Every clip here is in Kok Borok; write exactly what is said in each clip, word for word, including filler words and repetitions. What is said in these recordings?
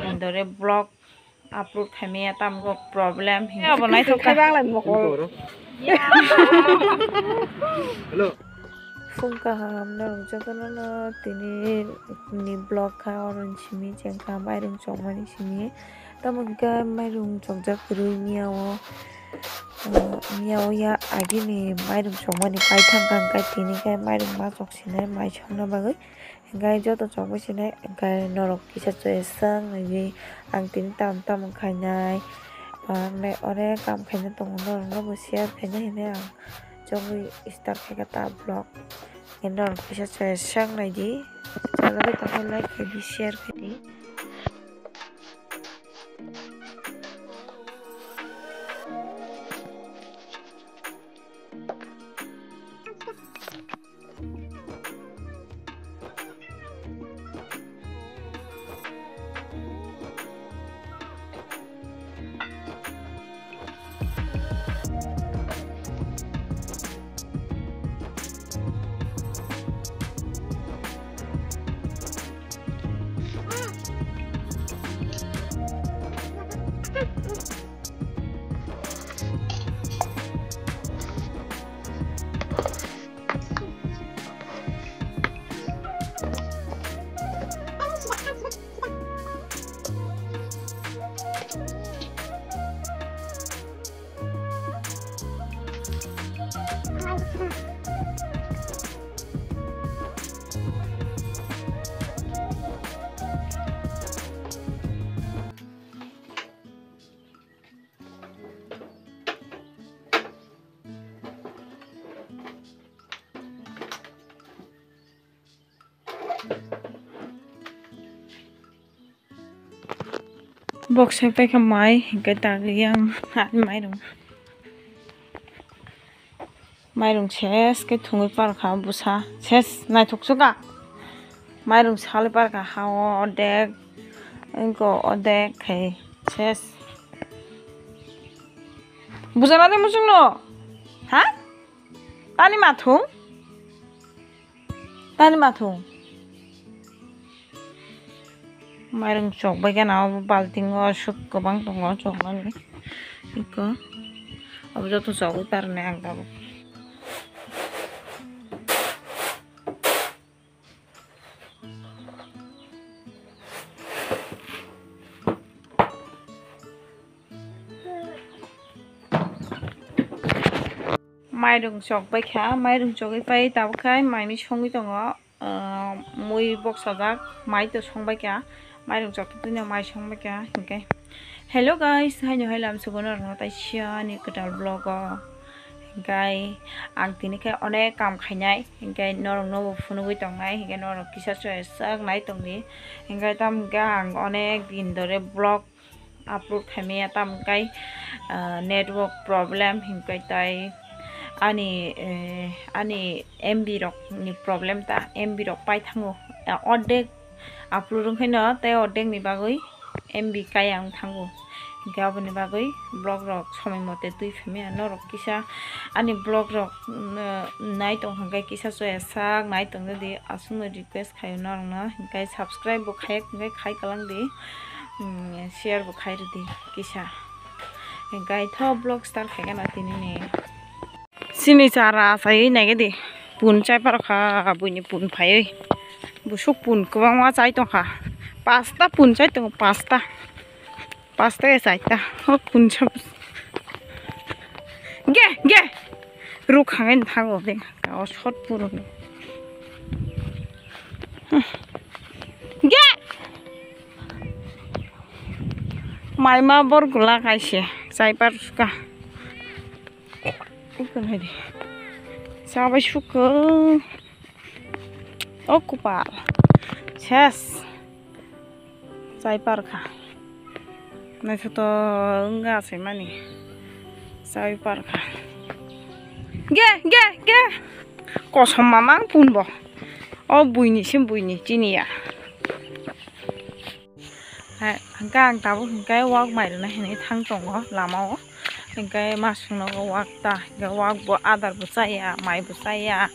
Indore vlog upload khaimaya tamgo problem hinwi. Abo naithok kha. Bangla mokol. Hello. Phung kaham norok jotono no tini ni vlog kha, oro ni simi chengkha mairung chongmani simi. Tamo hwnkhe mairung chongjak kwrwi miyao, ah, miyao ya agini mairung chongmani paithang kha, hwnkhe tini khe mairung ma chok sinai mai songna bagwi, hwnkhe joto chokbai sinai, hwnkhe norok kisa choi swk naidi ang tini tam tam khainai, ah, hwnkhe onek kam khaina tongo, norokno bo share khaina hinwi ang chongwi start khaikha ta vlog, hwnkhe norok kisa choi swk naidi, chana bai tongkha like khaidi share khaidi. Bok sai paikha mai, hingke dagi yang ani mairung. Mairung ses ke thungwi parkha bwsa. Ses naithok suka. Mairung salwi parkha ha o odek. Ingko odek khai ses. Bujana de muchungno. Ha? Tani mathung? Tani mathung? Mairung chokbai gana obo balting o suk kwbang tongo choknani. Iko. Obo joto chogwi parne ang tabuk. Mairung chok bai kha, mairung chogwi pai tabuk khai mai mui songwi tongo, ah, mui boksajak, mai to songbai kha, mairung chok twi no mai songbai kha hinkhe. Hello guys, haino hai lam subo norokno tai siya ni kwtal vlog o. Hinkhe ang tini khe onek kam khainai, hinkhe norokno bo phunugwi tongnai, hinkhe norok kisa chwrai sak nai tongdi. Hinkhe tamo hinkhe ang onek din dore vlog upload khaimaya, tamo hinkhe, ah, network problem hinkhe tai ani, eh, ani M B rok ni problem ta, M B rok pai thango, ah, ordek upload wngkhaino tei ordek ni bagwi M B kaya wng thango. Hinkhe aboni bagwi vlog rok somoi mote twi phaimaya norok kisa ani vlog rok, mm, nai tong hinkhe kisa chwrai sak nai tong di, aswkno request khaio norokno, hinkhe subscribe bo khaiyak hinkhe khai kwlang di, mm, share bo khai rwdi kisa. Hinkhe tho vlog start khaikhe na tini ni. Chini chara achaiwi naikhe di. Pun chai parkha, buini pun phaiwi. Busuk pun kwbangma chai tongkha. Pasta pun chai tongo, pasta. Pasta ya chaita. O pun cha-, ge, ge. Ruk hangen thango de. O shot puro. Ge. Maima bor gula kaise. Chai parkha. Ikon hai di. Sabai suko. O kupal. Ses. Chai parkha. Naithotok wngkha achaimani. Chai parkha. Ge, ge, ge. Kosom mamang punbo. O buini sim buini chiniya. Hai, hwnkhe ang tabuk hwnkhe wak mai rwna hinwi thang tongo lamao. Hwnkhe masuk nogo wak ta, hwnkhe wak bo adar bo chaya, mai bo chaya.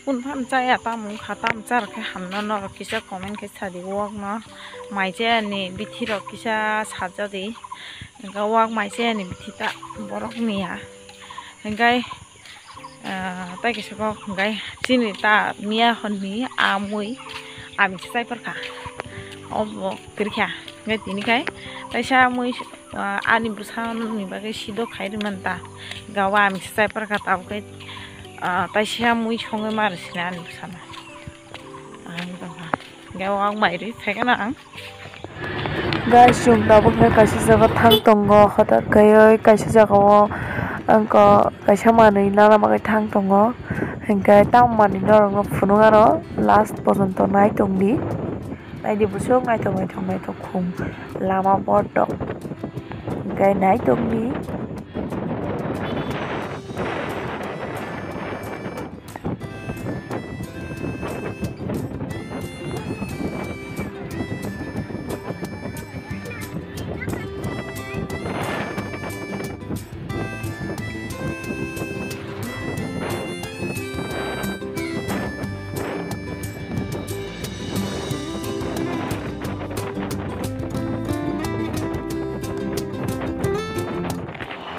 Phone phan chaya, tamo wngkha, tamo chara khe hamno norok kisa comment khe sadi, wak no mai chaya ni bithi rok kisa sajadi, wak mai chaya ni bithi ta borok niya, hinkhe. Ah, tai kisa kok hinkhe chini ta miya honni amui amisa chai parkha. Obo kwrwikha hinkhe tini khai taisa amui, ah, ani bwsani bagwi sidok khai rwmani ta. Hinkhe obo amisa chai parkha tabukhe, ah, taisa amui songwi ma rwsini ani bwsano. Ang tongkha. Hinkhe o ang mai rwi phaikhe no ang. Guys, chwng tabuk khe kaisa jaga thang tongo, hwtak kaiwi kaisa jagao ang ko kaisa manwi nana bagwi thang tongo. Hinkhe tamo manwi norokno phunuk aro last pojonto nai tongdi. Naidi bwswk naithok naithok naithok khum lama borok hinkhe nai tongdi.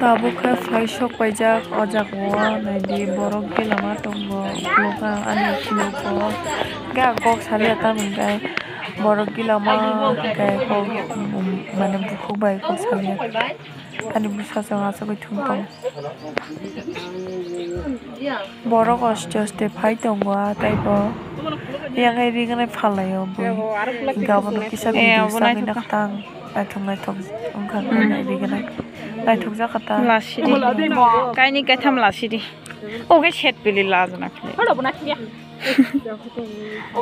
Tabuk khe phai sok paijak o jaga o, naidi borok gila ma tongo, ukulok ani ukulok o, khe ang kok salia tamoni khe borok gila ma khe kok, mane bukhuk bai kok salia, ani bwsa chwng asugwi thum tongo. Borok aste aste phai tongo ah taibo. Yang hai rignai phalai o bui. Gabon kisa eh, video abo sabi naithok nakha tang. Naithok naithok wngkha kha nai rignai. Naithok jakha ta. Lasidi. Kaini kaitham lasidi. Oke set pili lajana khle.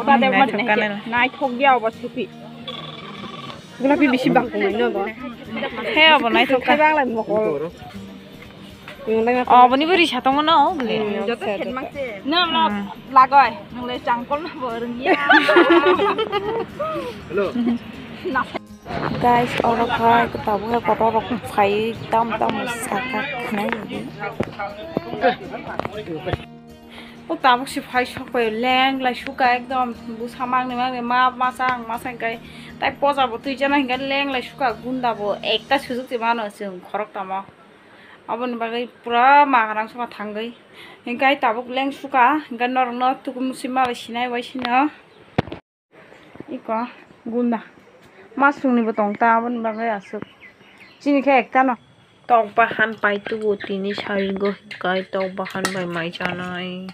Naithok kanela. Naithok dia obo supi. Guna pi bisi bang kong no bo. He obo naithok kha. Bang lai mokol. Aboni bo risa tongo no, bole. Joto khet mang se. No, no, lagoi. Nang le changkol na bo rwngya. Hello. Guys, oro khai tabuk hai kotor rok phai tam tam saka khnai ni. O tabuk si phai sok pai leng lai suka ekdom busa mangni mangni ma masa ang masa kai tai poja bo twi jana hinga leng lai suka gunda bo ekta sujuk ti mano chwng khorok tamo. Aboni bagwi pura maharang songha thangwi. Hinkhe tabuk leng suka, hinkhe norokno tukum si malai sinai bai sino. Iko gunda. Masungni bo tong ta, aboni bagwi aswk. Chini khe ekta no. Tok bahan pai tubu tini sarigo hinkhe tok bahan bai mai chanai.